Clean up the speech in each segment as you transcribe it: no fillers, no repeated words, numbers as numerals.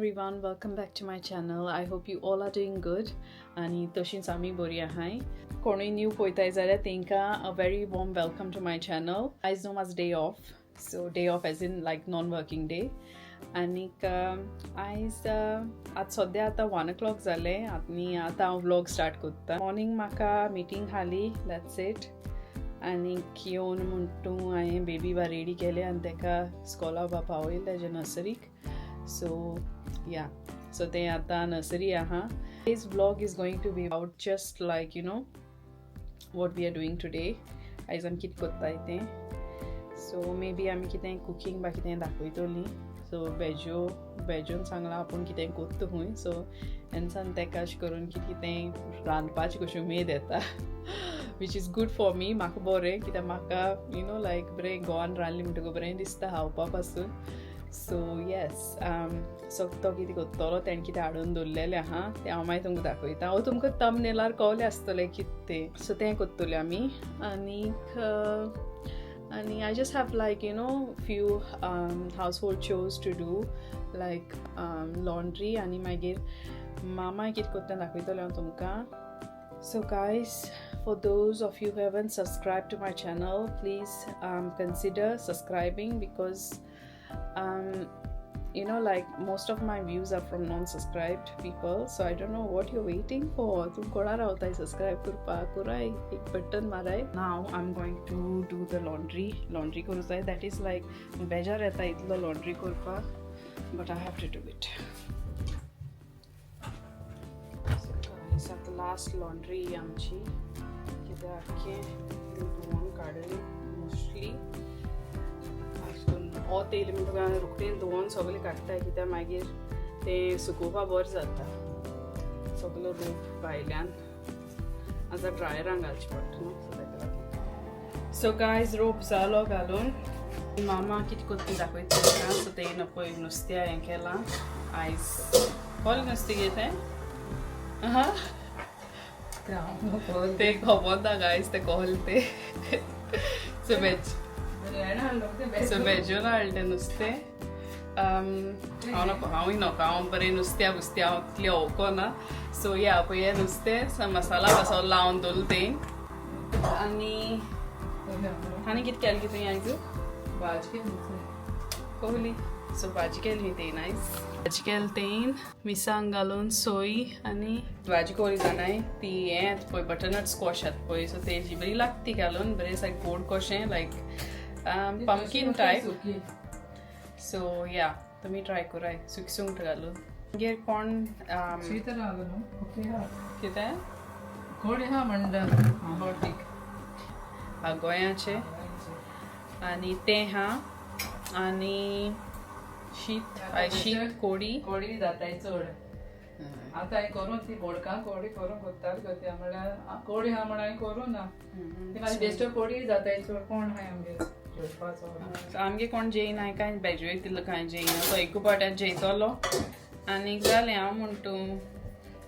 Everyone, welcome back to my channel. I hope you all are doing good. आनी तशींच आमी बरी आहाय. कोणूय न्यू पळयताय जाल्यार तेंकां a very warm welcome to my channel. आयज न्हू म्हाजो day off, so day off as in like non working day. आनीक आयज आतां सद्या आतां 1 o'clock जालें आनी आतां हांव व्लॉग स्टार्ट कोत्ता. मॉर्निंग म्हाका मिटींग हाली, that's it. आनीक येवन म्हण तूं हांवें बेबी बा रेडी केलें आनी तेका स्कॉला बा पावयलें तेज्या नर्सरीक. सो या, सो तें आतां नर्सरी आहा. This vlog is going to be about just like what we are doing today. आयज आमी कितें कोत्ताय तें. सो मे बी आमी कितें कुकींग बा कितें दाखयतलीं. सो बेजो बेजोन सांगलां आपूण कितें कोत्ता खूंय. सो एनसान तेका अशें करून की कितें रांदपाची कशी उमेद येता, which is good for me. म्हाका बरें कित्याक म्हाका you know लायक बरें गोवान रांदलें म्हणटकूच बरें दिसता खावपा पासून. सो येस, सो तो कितें कोत्तलो, तेणें कितें हाडून दवरलेलें आहा तें हांव मागीर तुमकां दाखयता. हांव तुमकां थंबनेलार कवलें आसतलें कितें तें. सो तें कोत्तलें आमी. आनीक आनी I just have like few household chores to do, like laundry. आनी मागीर मामा कितें कोत्ता तें दाखयतलें हांव तुमकां. So guys, for those of you who haven't subscribed to my channel, please consider subscribing because like most of my views are from non-subscribed people. So I don't know what you're waiting for. तुम कोणा रावताय subscribe करपाक? कराय, एक button माराय. Now I'm going to do the laundry. Laundry करूं जाय. That is like बेजार येता इतलो लॉन्ड्री करपाक, but I have to do it. So guys, आतां लास्ट लॉन्ड्री आमची कित्याक आख्खें धुवन काडून मोस्टली वोत येयलें म्हणटकच रोखडें धुवन सगळें काडटाय कित्याक मागीर तें सुकोवपा बरें जाता. सगलो रोप भायल्यान आतां ड्रायरान घालचें पडटा न्हू, सो ताका लागून. सो गायज, रोप जालो घालून. मामा कितें कोत्ता तें दाखयता तुमकां. सो तें पळय नुस्त्या हें केलां आयज. कसलें नुस्तें गे तें? आहा, ते खबर ना गायज ते कहले ते. सो वेज, सो वेजून हाडलें तें नुस्तें. हांव नको, हांवूय नको. हांव बरें नुस्त्या बुस्त्या हांव तितलें ओवको ना. सो या, पळय हें नुस्तें मसाला बसालो लावन दवरलें तें. आनी आनी कितें केलें की तुवें आयज? भाजी. कहली. सो भाजी केली तें नायस. भाजी केली तें मिरसांग घालून, सोय. आनी भाजी कोरी जाणाय ती हें येता पळय, बटरनट स्क्वॉश येता पळय, सो तेजी बरी लागता ती घालून. बरें लायक गोड कशें, लायक पंपकीन टायप. सो या, तुमी ट्राय कराय सुकी सुंगट घालून. मागीर कोण शीत रावलो न्हू, ओके हा. कितें? कोण हा म्हणटा बोटीक. हा, गोंयाचे. आनी तें हा आनी शीत, शीत कोडी. कोडी जाताय चड आतां हांवें करून ती बोडकां कोडी करून कोत्ताली गो. म्हणल्यार कोडी आहा म्हण हांवें करूं ना ती. म्हाजी बेश्टो कोडी जाताय चड. कोण आहाय आमगेर जेवपाचो? आमगे कोण जेयना कांय. बेजो तितलो कांय जेयना. तो एकू पाट्यात जेयतलो आनी जालें. हांव म्हणटू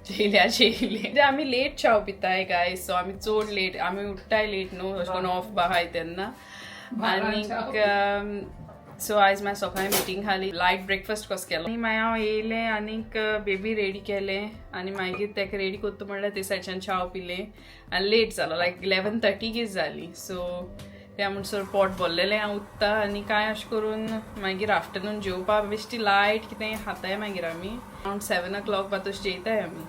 जेयल्या जेयले. म्हणजे आमी लेट च्याव पिताय गायज. सो आमी चड लेट, आमी उठ्ठाय लेट न्हू, अशें करून ऑफ आहाय तेन्ना. आनीक सो आयज मागीर सकाळी मिटींग खाली, लायट ब्रेकफास्ट कसो केलो आनी मागीर हांव येयलें आनीक बेबी रेडी केलें. आनी मागीर तेका रेडी करता म्हणल्यार ते सायडच्यान च्याव पिलें आनी लेट जालो, लायक 11:30 कीत जाली. सो त्या म्हणसर पोट भरलेलें हांव उत्ता. आनी कांय अशें करून मागीर आफ्टरनून जेवपा बेश्टी लायट कितें खाताय. मागीर आमी अरावंड 7 o'clock बा तशें जेयताय आमी.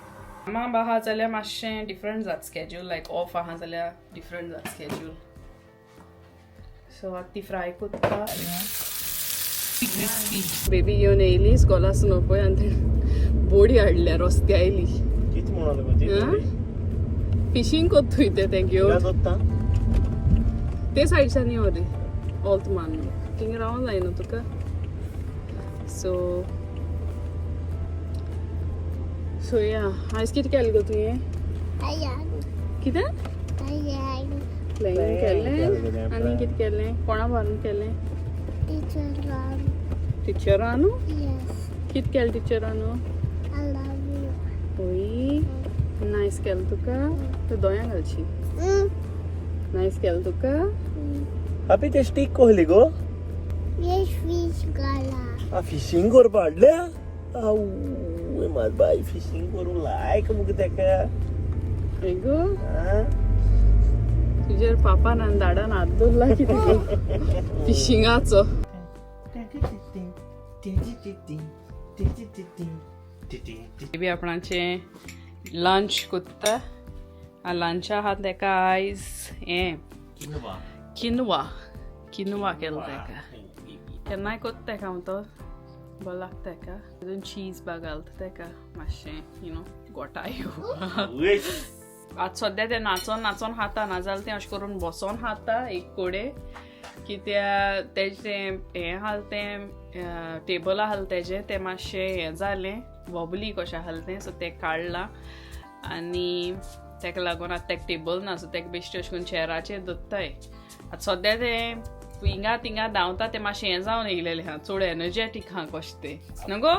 मामा आहा जाल्यार मातशें डिफरंट जाता स्केड्यूल, लायक ऑफ आहा जाल्यार डिफरंट जाता स्केड्यूल. सो आतां ती फ्राय कोत्ता क्रिस्पी. बेबी घेवन येयली स्कॉलासून पळय आनी तेणें बोडी हाडल्या, रस्त्या आयली. कित म्हणून गो ती? फिशींग कोत्तूय ते तें घेवन. सोदता. ते सायडच्यान यो रे, ऑल्त मान थिंग रावोन जाय न्हू तुका. सो सो या, आयज कितें केलें गो तुवें? कितें प्लॅन केलें आनी कितें केलें? कोणा बारून केलें? टिचरान? कितें केलें टिचरान? ओय, नायस केलें तुका. तूं दोया घालशी. नायस केलें तुका. आपी, ते स्टीक कहली गो? फिश गाला. आ, फिशींग करपा हाडल्या. आवय म्हाज बाय फिशींग करूंक लायक मुगो तेका. गो. आं? तुजेर पापान आनी दाडान हात दवरला कितें फिशिंगाचो. बेबी आपणाचें लंच कोत्ता. लंचा आहा तेका आयज हें किनवा. किनवा, किनवा केलो तेका. केन्नाय कोत्ता तेका हांव, तो बरो लागता तेका. तितून चीज बा घालता तेका मातशें, you know, गोठाय. आतां सद्या तें नाचोन नाचोन खाता, नाजाल्यार तें अशें करून बसोन खाता एक कोडे, कित्या तेजें हें आहा तें टेबल आहा तेजें तें मातशें हें जालें, वॉबली कशें आसलें तें. सो तें काडलां आनी तेका लागून आतां तेका टेबल ना, सो तेका बेश्टें अशें करून चेराचेर दवरताय. आतां सद्या तें हिंगा तिंगा धांवता, तें मातशें हें जावन येयलेलें आहा, चड एनर्जेटीक आहा कशें तें न्हू गो.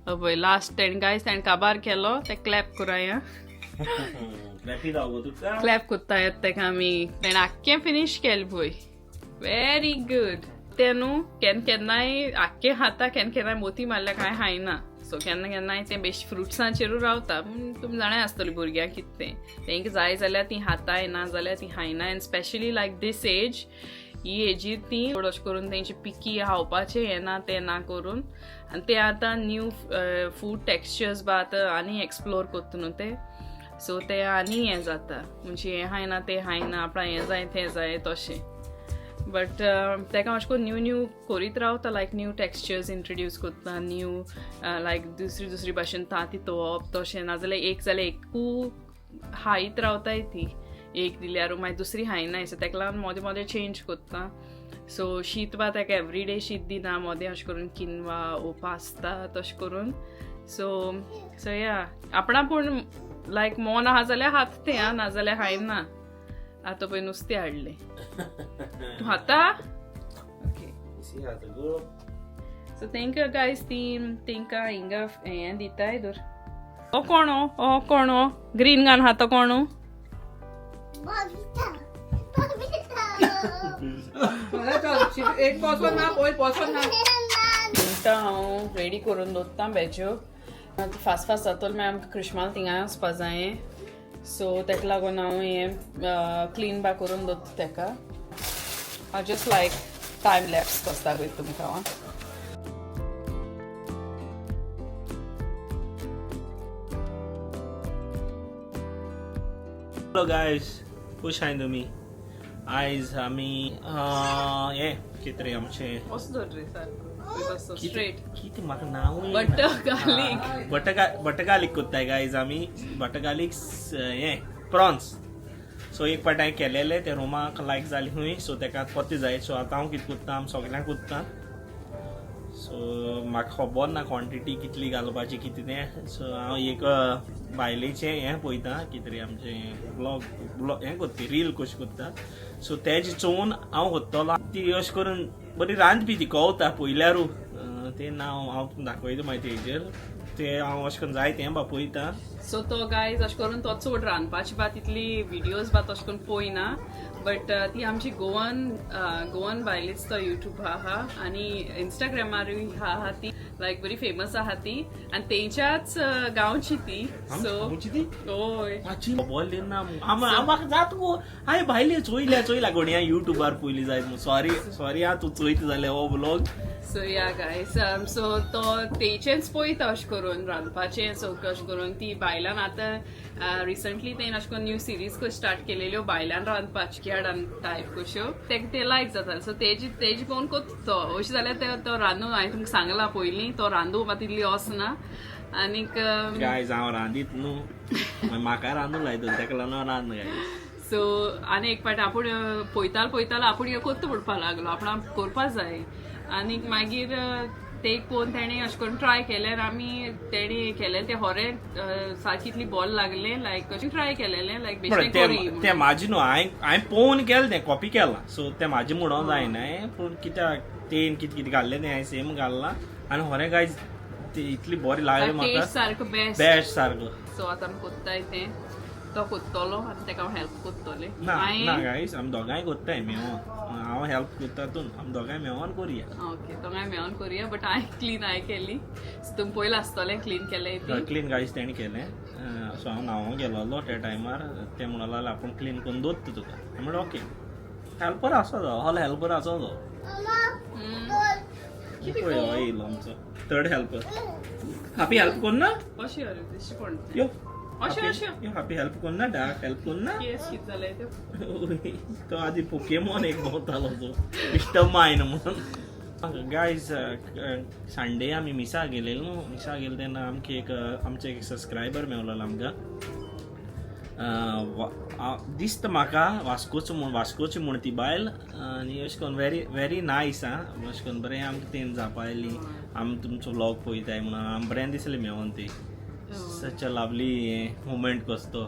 पळय लास्ट तेणें गायज तेणें काबार केलो तें क्लॅप कराया. क्लॅपी जावं गो तुका. क्लॅप कोत्ता येता तेका आमी. तेणें आख्खें फिनीश केलें पळय, व्हेरी गूड. तें न्हू केन्ना केन्नाय आख्खें खाता, केन्ना केन्नाय मोती मारल्यार कांय खायना. सो केन्ना केन्नाय तें बेश्ट फ्रुट्सांचेरूय रावता. पूण तुमी जाणाय आसतलीं भुरग्यांक कितें तें, तेंकां जाय जाल्यार तीं खाताय, ना जाल्यार तीं खायना. And specially like this age, ही एजीर तीं चड अशें करून तेंची पिकी खावपाचें हें ना तें ना करून. आनी ते आतां न्यू फूड टॅक्स्चर्स बा आतां आनी एक्सप्लोर कोत्ता न्हू ते. सो ते आनी हें जाता, म्हणजे हें खायना तें खायना, आपणा हें जाय तें जाय तशें. बट तेका अशें करून न्यू न्यू करीत रावता, लायक न्यू टॅक्स्चर्स इंट्रोड्यूस कोत्ता, न्यू लायक दुसरी दुसरी भाशेन तांती तोवप तशें. नाजाल्यार एक जाल्यार एकू खायत रावताय ती, एक दिल्यार मागीर दुसरी खायनाय. सो तेका लागून मोदें मोदें चेंज कोत्ता. सो शीत बा तेका एवरीडे शीत दिना, मोदें अशें करून किनवा ओ पास्ता तशें करून. सो सो या आपणा पूण लायक मोन आहा जाल्यार खात तें, आं, नाजाल्यार खायना. आतां पळय नुस्तें हाडलें, तूं खाता? ओके. खाता गो. सो तेंकां गायज ती तेंकां हिंगा हें दिताय धर. ओ कोण हो? ओ कोण हो ग्रीन घान खाता कोण हो? Bobita. Bobita. चल, एक पोसोन ना, पयर पोसोन ना. सुंगटां हांव रेडी करून दवरता बेज्यो. फास्ट फास्ट जातलो, मागीर आमकां क्रिस्माल थिंगाय वचपा जायें. सो तेका लागून हांव हें क्लीन बा करून दवरता तेका. हांव जस्ट लायक टायम लॅप्स कसो दाखयता तुमकां हांव. हॅलो गायज, खुश आहाय तुमी. आयज आमी हें कितें रे आमचें? कसो दवर रे सारको स्ट्रेट. कितें म्हाका नांवूय. Butter garlic. Butter garlic कोत्ताय गायज आमी, बटर गार्लीक हें प्रॉन्स. सो एक पाट हांवें केलेलें तें रोमाक लायक जालें खंय, सो तेका परतें जाय. सो आतां हांव कितें कोत्ता, आमी सगल्यांक कोत्ता. सो म्हाका खबर ना क्वॉन्टिटी कितली घालपाची कितें तें. सो हांव एक बायलेचें हें पळयता, कितें रे आमचें ब्लॉग ब्लॉग हें कोत्ता, रील कशी कोत्ता. सो तेजें चोवन हांव कोत्तलो. ती अशें करून बरी रांदपी, ती कवता पयल्यारू. तें नांव हांव तुमकां दाखयता मागीर तेजेर. ते हांव अशें करून जाय तें बा पळयता. सो तो गायज अशें करून तो चड रांदपाची बा तितली विडियोज बा तशें करून पळयना, बट ती आमची गोवन गोवन बायलेच तो युट्यूब आहा आनी इंस्टाग्रामारूय आहा ती, लायक बरी फेमस आहा ती आनी तेंच्याच गांवची ती. सो आमची ती हय. खबर ना म्हाका जात गो. हांवें भायले चोयल्या चोयला कोणी युट्यूबार पयली जायत. सॉरी सॉरी आं, तूं चोयता जाल्यार हो ब्लॉग. सो या गायज, सो तो तेचेंच पळयता अशें करून रांदपाचें. सो अशें करून ती बायलान आतां रिसंटली तेणें अशें करून न्यू सिरीज कशी स्टार्ट केलेल्यो बायलान रांदपाची, केडान टायप कश्यो, तेका ते लायक जाता. सो तेजी तेजी पळोवन कोत्ता तो. अशें जाल्यार ते तो रांदूं, हांवें तुमकां सांगलां पयलीं, तो रांदूं मात तितली वचना आनीक. गायज, हांव रांदीत न्हू, मागीर म्हाका रांदूं लायता, तेका लागून हांव रांद गायज. सो आनी एक फावट आपूण पळयतालो पळयतालो, आपूण हें कोत्ता म्हणपाक लागलो, आपणाक करपा जाय. आनीक मागीर ते पळोवन तेणें अशें करून ट्राय केलें आनी आमी तेणें केलें तें होरें सारकें इतली बरें लागलें, लायक अशें ट्राय केलेलें लायक बेश्टें करी. तें म्हाजें न्हू, हांवें हांवें पळोवन केलें तें, कॉपी केलां. सो तें म्हाजें म्हणोन जायना, पूण कित्याक तें कितें कितें घाल्लें तें हांवें सेम घाल्लां आनी होरें गायज ती इतली बरी लागली म्हाका. टेस्ट सारको बेस्ट. बेस्ट सारको. सो आतां आमी कोत्ताय तें. तो कोत्तलो आनी तेका हांव हेल्प कोत्तोलें. ना ना गायस, आमी दोगांय कोत्ताय मेवोन. हांव हेल्प कोत्ता तूं, आमी दोगांय मेवोन कोरया. ओके, दोगांय मेळोन कोरया. बट हांवें क्लीन हांवें केली, सो तुमी पयलें आसतलें क्लीन केलें ती. क्लीन गायस तेणें केलें. सो हांव न्हांवोंक गेलोलो त्या टायमार, तें म्हणूंक लागलें आपूण क्लीन करून दवरता तुका. हांवें म्हणलें ओके, हेल्पर आसा तो, हॉल हेल्पर आसा तो. कितें पळय हो येयलो आमचो थर्ड हेल्पर. हापी हेल्प कोन्ना? अशें अरे दिश्टी पडटा. यो अशें अशें. यो हापी हेल्प कोन्ना, डाक हेल्प कोन्ना. केस कितें जालें तें? तो आदी पोकेमॉन एक भोंवतालो तो मिस्टर मायन म्हणून. गायज, संडे आमी मिसा गेले न्हू, मिसा गेले तेन्ना आमकां एक आमचे एक सबस्क्रायबर मेवलेलो आमकां. दिसता म्हाका वास्कोचो म्हूण, वास्कोची म्हूण ती बायल. आनी अशें करून व्हेरी व्हेरी नायस. आं, अशें करून बरें आमकां तेणें जापायली, आमी तुमचो व्लॉग पळयताय म्हणून. आमी बरें दिसलें मेवोन ती, सच अ लवली मुमेंट कसो तो.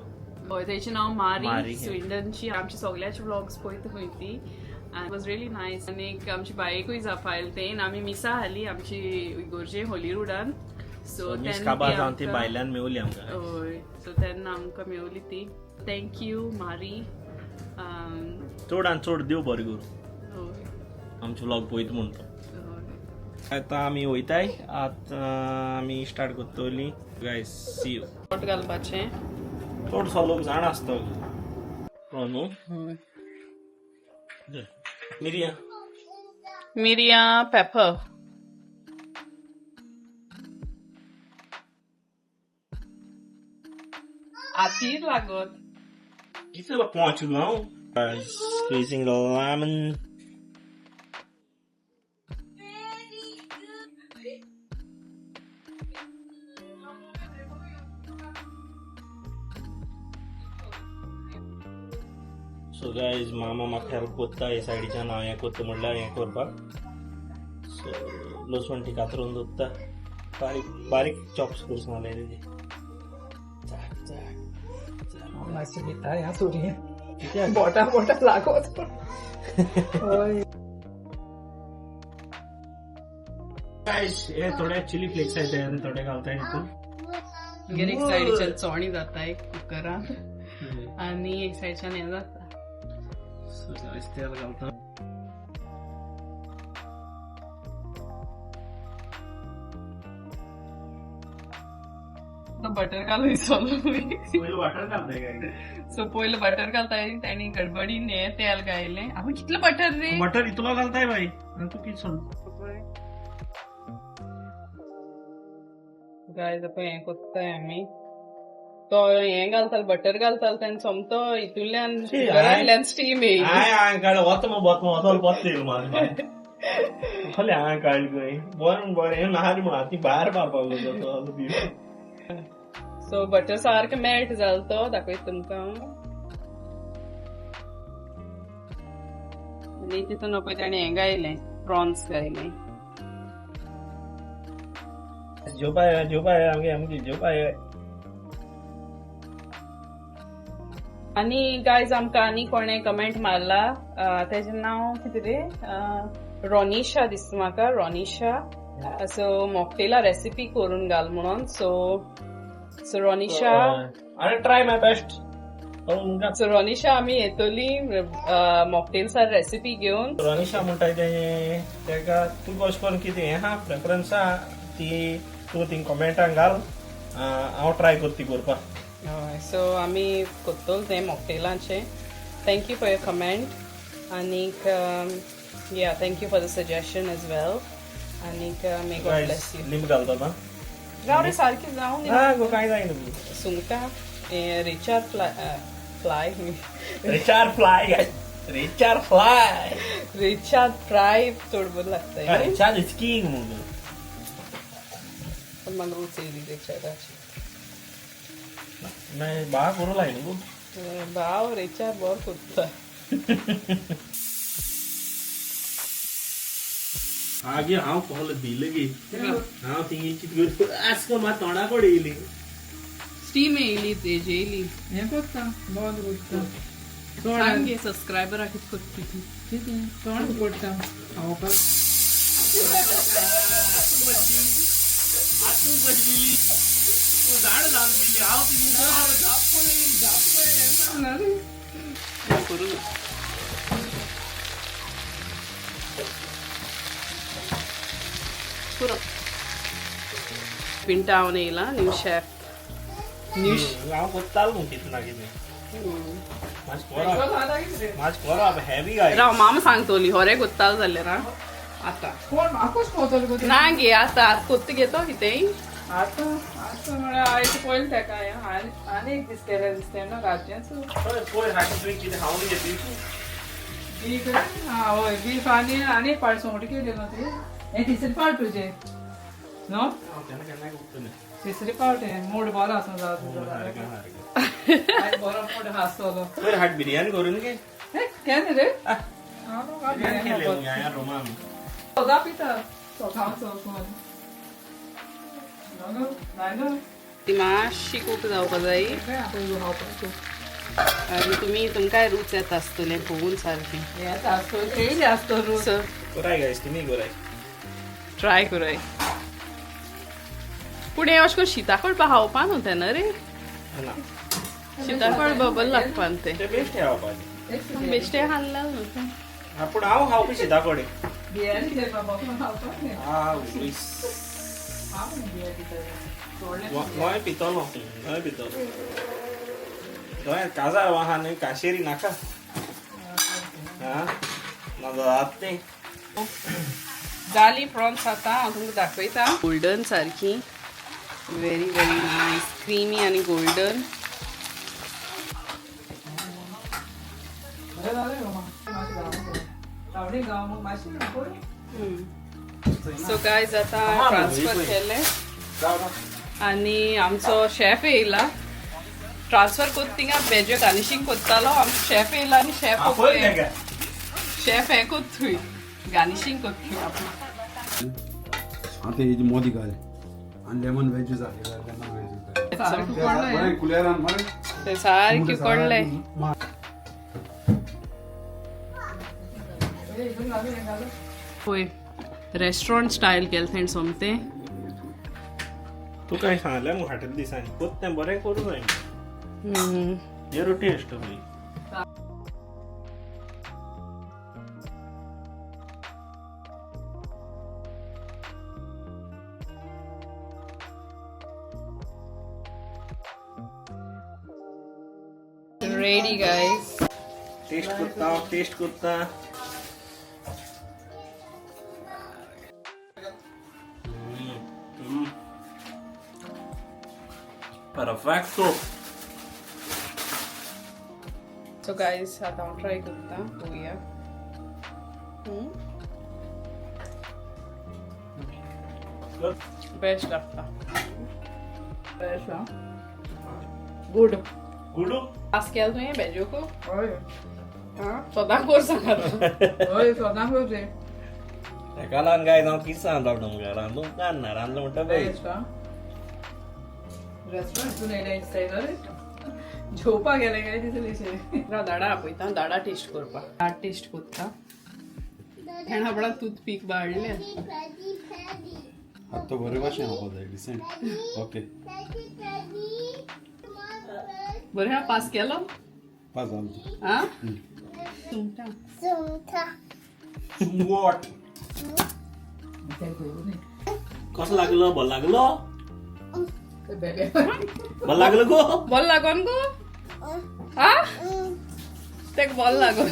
हय, तेचें नांव मारी. मारी. स्विंडनची. आमचे सगळ्याचे व्लॉग्स पळयता खंय ती. आनी वॉज रियली नायस. आनी एक आमची बायकूय जापायल तें. आमी मिसा हाली आमची इगोर्जे हॉलिवुडान, सो मीस काबार जावन ती भायल्यान मेवली आमकां. हय, सो तेन्ना आमकां मेवली ती. Thank you मारी. चड आनी चड देव बरें करूं, हय. आमचो व्लॉग पळयता म्हूण तो. हय. आतां आमी वयताय, आतां आमी स्टार्ट करतली गायस. C you. पोट घालपाचें. चडसो लोक जाण आसता न्हू. मिरयां, मिरयां, पेपर. आतीर लागत. कितलो पोंचलो हांव. Squeezing the lemon. So guys, मामा म्हाका हेल्प कोत्ता हे सायडीच्यान. हांव हें कोत्ता म्हणल्यार हें करपाक. सो लसूण ती कातरून दवरता, बारीक बारीक चॉप्स करून सांगले तेजी. चाक चाक चाक. मातशें भिता ह्या सुरयेन. कित्याक? बोटा बोटा लागत. हय. गायज, हे थोडे चिली फ्लेक्स आहाय ते आनी थोडे घालताय तितून. मागीर एक सायडीच्यान चोणी जाता एक कुकरान आनी एक सायडच्यान हें जाता. सो गायज, तेल घालता. तो बटर घालून विसरलो. पयलीं वाटर घालताय काय? सो पयलीं बटर घालताय, ताणी गडबडीन हें तेल घायलें. हांव कितलें बटर रे? बटर इतलो घालताय बाई आनी तूं कितें सांग. गायज, पळय हें कोत्ताय आमी. तो हें घालतालो, बटर घालतालो तेन्ना सोमतो हितूंतल्यान शी, घरांतल्यान स्टीम येयली. हांवें हांवें काडलें, वत मग वत मग वचोन पत्त येयलो म्हाका. कसलें हांवें काडलें खंय बरें बरें नारी म्हण ती भायर मारपाक जाता तो. सो बटर सारकें मेल्ट जालो तो दाखयता तुमकां. आनी तितून पळय ताणें हें घायलें, प्रॉन्स घायलें. जेवपा जेवपा आमगे आमगे जेवपा. आनी गायज, आमकां आनी कोणें कमेंट मारला, तेजें नांव कितें रे, रोनिशा दिसता म्हाका, रोनिशा. सो मॉकटेला रेसिपी करून घाल म्हणून. सो सो रोनिशा, आनी ट्राय my best. सो रोनिशा, आमी येतली मॉकटेल्सार रेसिपी घेवन. रोनिशा म्हणटाय तें, तेका तुका अशें करून कितें हें आहा, प्रेफरन्स आहा ती तूं थिंग कॉमेंटान घाल, हांव ट्राय करता ती करपाक. हय, सो आमी कोत्तोल तें मॉकटेलाचें. Thank you for your comment आनीक yeah, thank you for the suggestion as well. आनीक may God bless you. Limb घालता आतां. राव रे, सारकें जावं. ना गो, कांय जायना. सुंगटां हें Richard fly fly Richard fly, Richard fly. Richard fry चड बरें लागता. रिचार्ड is king म्हणून. पण म्हाका रूच येयली रिचार्डाची. मागीर बा करूं लाय न्हू. भाव रिचार्ड बरो कोत्ता. आगे हांव कहलो दिलें गी हांव थिंग कितें करूं आस कर, म्हाका तोंडा कडेन येयली. स्टीम येयली, तेजी येयली. हें कोत्ता, बंद कोत्ता चड. सांग सबस्क्रायबराक कितें कोत्ता ती. कितें तोंड उगडटा खावपाक. आतूं कशी दिली, तूं झाड जावन दिली, हांव तिगी. ना रे. करू पुरो. पिंटावन येयला न्यू शेफ. न्यू. हांव कोत्तालो न्हू कितें ना कितें. मातशें कोरा. जाता कितें? मातशें कोरा हेवी गाय. राव, मामा सांगतोली होरे कोत्तालो जाल्यार आतां. कोण म्हाकूच पोवतलो गो? ना गे, आतां आतां कोत्त घेतो कितेंय. आतां आतां म्हळ्यार आयज पयलें तेका आनी आनी एक दीस केलें दिसता न्हू रातचेंच. पळय पळय, हाडून तुवें कितें खावन घेतली तूं? बीफ. आं हय, बीफ. आनी आनी एक पाट सुंगटां केली न्हू ती. हें तिसरी पावट तुजें न्हू? हांव केन्ना केन्नाय कोत्तलें. तिसरी पावट. हें मूड बरो आसूं जाय तुजो. सारकें सारकें. आयज बरो मूड आसतलो. पयर हाड बिरयानी करून गे. हे केन्ना रे? बिरयानी केले मुगे हांगा रुमान. सदां पिता सदां चौकोन न्हू न्हय न्हू. ती मातशी कूक जावपा जाय. आनी तुमी तुमकांय रूच येता आसतलें पळोवन सारकें. येता आसतो, येयले आसतो रूच. सो कोराय गायस, तुमी कोराय. ट्राय कराय. पूण हें अशें करून शिता करपा खावपा न्हू तेन्ना रे. ना. शिता करपा बरें लागपा तें. ते बेश्टें खावपाचें. बेश्टें खाल्लें न्हू तें. हा, पूण हांव खावपी शिता कडेन. बिर्याणी जेवपा खावपाक न्ही. आ वयस. हांव बिर्याणी सोडलें. गोंय पितलो, गोंय पितलो. गोंयांत काजार आहा न्हय, काशेरी नाका. हा, ना जात तें. जाली प्रॉन्स. आतां हांव तुमकां दाखयता. गोल्डन सारकी, व्हेरी व्हेरी नायस, क्रिमी आनी गोल्डन. बरें जालें गो. मातशें गांव तावणी गांव मातशें पळय. सो गायज, आतां ट्रान्सफर केलें आनी आमचो शेफ येयला. ट्रान्सफर कोत थिंगा वेज गार्निशींग कोत्तालो आमचो शेफ येयला आनी शेफ आपय तेका. शेफ हें कोत्तूय, गार्निशींग कोत्तूय आपलो. आतां हेजी मोदी घाल आनी लेमन वेजीस आहा, लेमन वेजीस. सारकें पडलें. बरें कुलेरान मरे. ते सारकें कडलें. हितून घालूं, हें घालूं. पळय, रेस्टॉरंट स्टायल केलें तेणें सोमतें. तूं काय सांगलें मगो हाटेल दिसांनी कोत तें बरें करूं जाय. झिरो टेस्ट पळय. Ready guys. टेस्ट करता, टेस्ट करता. Perfecto. So guys, आतां हांव ट्राय करता, पळोवया. बेस्ट लागता. बेस्ट. गुड. गुडू. पास केलो तुवें बेजोको? हय. सदां कोर सांगात. हय, सदां करचें. तेका लागून गायज हांव कितें सांगता तुमकां, रांदूंक ना, रांदलो म्हणटा पळय. बेस्ट. रेस्टॉरंट येयलें दिसता रे, जेवपाक गेलें काय दिसलें. राव, दाडा आपयता, दाडा टेस्ट करपा. दाड टेस्ट करता. हेण आपणा टूथपीक वाडलें. Daddy, Daddy. आतां बरे भाशेन खावपा जाय, डिसेंट, ओके. Daddy, Daddy. बरें हा, पास केलो. पास जालें. आं, सुंगटां. सुंगटां. सुंगट कसो लागलो? बरो लागलो? बरो लागलो गो? बरो लागोन गो? आ, तेक बरो लागोन.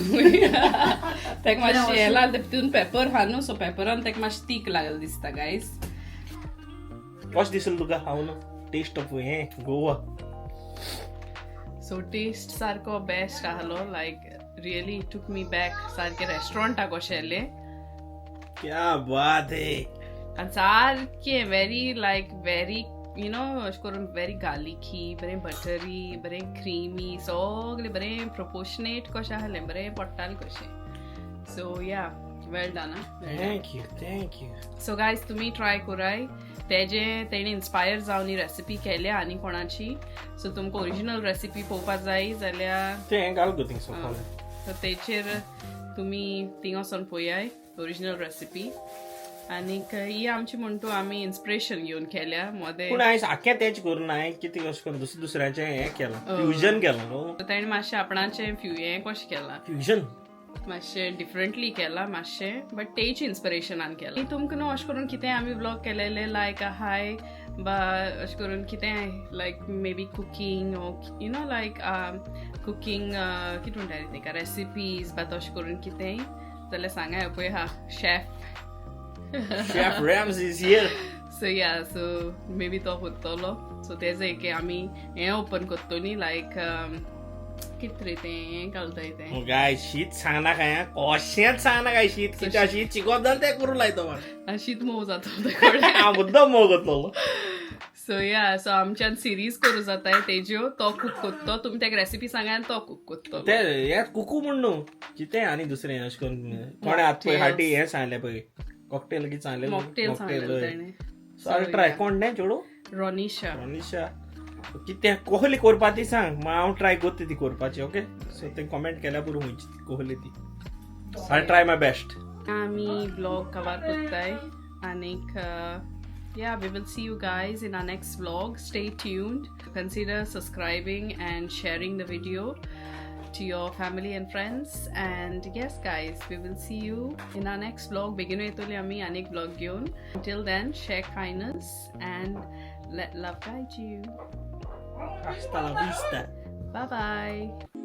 तेक मातशें हें लागलें, तितून पेपर हा न्हू, सो पेपरान तेक मातशें तीक लागलें दिसता गायज. कशें दिसलें तुका खावन टेस्ट ऑफ हें गोवा? सो टेस्ट सारको बेस्ट आहलो. Like really took me back, सारकें रेस्टॉरंटा कशें येयलें. क्या बात है! आनी सारकें very like very अशें करून वेरी गार्लिकी, बरें बटरी, बरें क्रिमी, सगळें बरें प्रोपोर्शनेट कशें आहलें, बरें पडटालें कशें. So yeah, well done. Thank you, thank you. So guys, तुमी ट्राय कराय. तेजे तेणी इन्स्पायर जावन ही रेसिपी केल्या आनी कोणाची. सो तुमकां ओरिजिनल रेसिपी पळोवपाक जाय जाल्यार तें घाल गो थिंग सो. सो तेचेर तुमी थिंग वचोन पळयाय ओरिजिनल रेसिपी. आनीक ही आमची म्हण तूं आमी इन्स्पिरेशन घेवन केल्या मोदें. पूण हांवें आख्खें तेंच करूं ना, हांवें कितें अशें करून दुसरें दुसऱ्याचें हें केलां, फ्युजन केलां न्हू. ताणें मातशें आपणाचें फ्यू हें कशें केलां. फ्युजन. मातशें डिफरंटली केलां मातशें, बट तेच इन्स्पिरेशनान केलां. तुमकां न्हू अशें करून कितें आमी व्लॉग केलेले लायक आहाय बा, अशें करून कितें like maybe cooking or like cooking, कितें म्हणटा रे तेका, रेसिपीज बा तशें करून कितेंय जाल्यार सांगाय. पळय हा chef. Chef Rams is here. So yeah, so maybe तो कोत्तलो. सो तेजो एक आमी हें ओपन कोत्तली, लायक कितें रे तें हें घालताय तें. गाय, शीत सांगना काय, कशेंच सांगना काय. शीत कितें, शीत चिकोप जाल्यार तें करूं लायतो म्हाका. आनी शीत मोव जाता तेकडे. हांव मुद्दम मोव कोत्तलो. सो या, सो आमच्यान सिरीज करूं जाताय तेज्यो. तो कूक कोत्तो, तुमी तेका रेसिपी सांगा आनी तो कूक कोत्तो. ते हे कुकू म्हण न्हू, कितें आनी दुसरें अशें करून कोणें आतां पळय हाटी हें सांगलें पळय, कॉकटेल कितें सांगलें. मॉकटेल सांगलें तेणें. So I try. कोण तें चेडूं? रोनिशा. रोनिशा. कितें कोहली करपा ती सांग, मागीर हांव ट्राय करता ती करपाची. ओके, सो ते कॉमेंट केल्यार पुरो, खंयची ती कोहली ती. I try my best. आमी व्लॉग कवर कोत्ताय आनीक yeah, we will see you guys in our next vlog. Stay tuned. Consider subscribing and sharing the video to your family and friends. And yes guys, we will see you in our next vlog. बेगीन येतली आमी आनीक vlog घेवन. Until then, share kindness and let love guide you. Hasta la vista. Bye bye.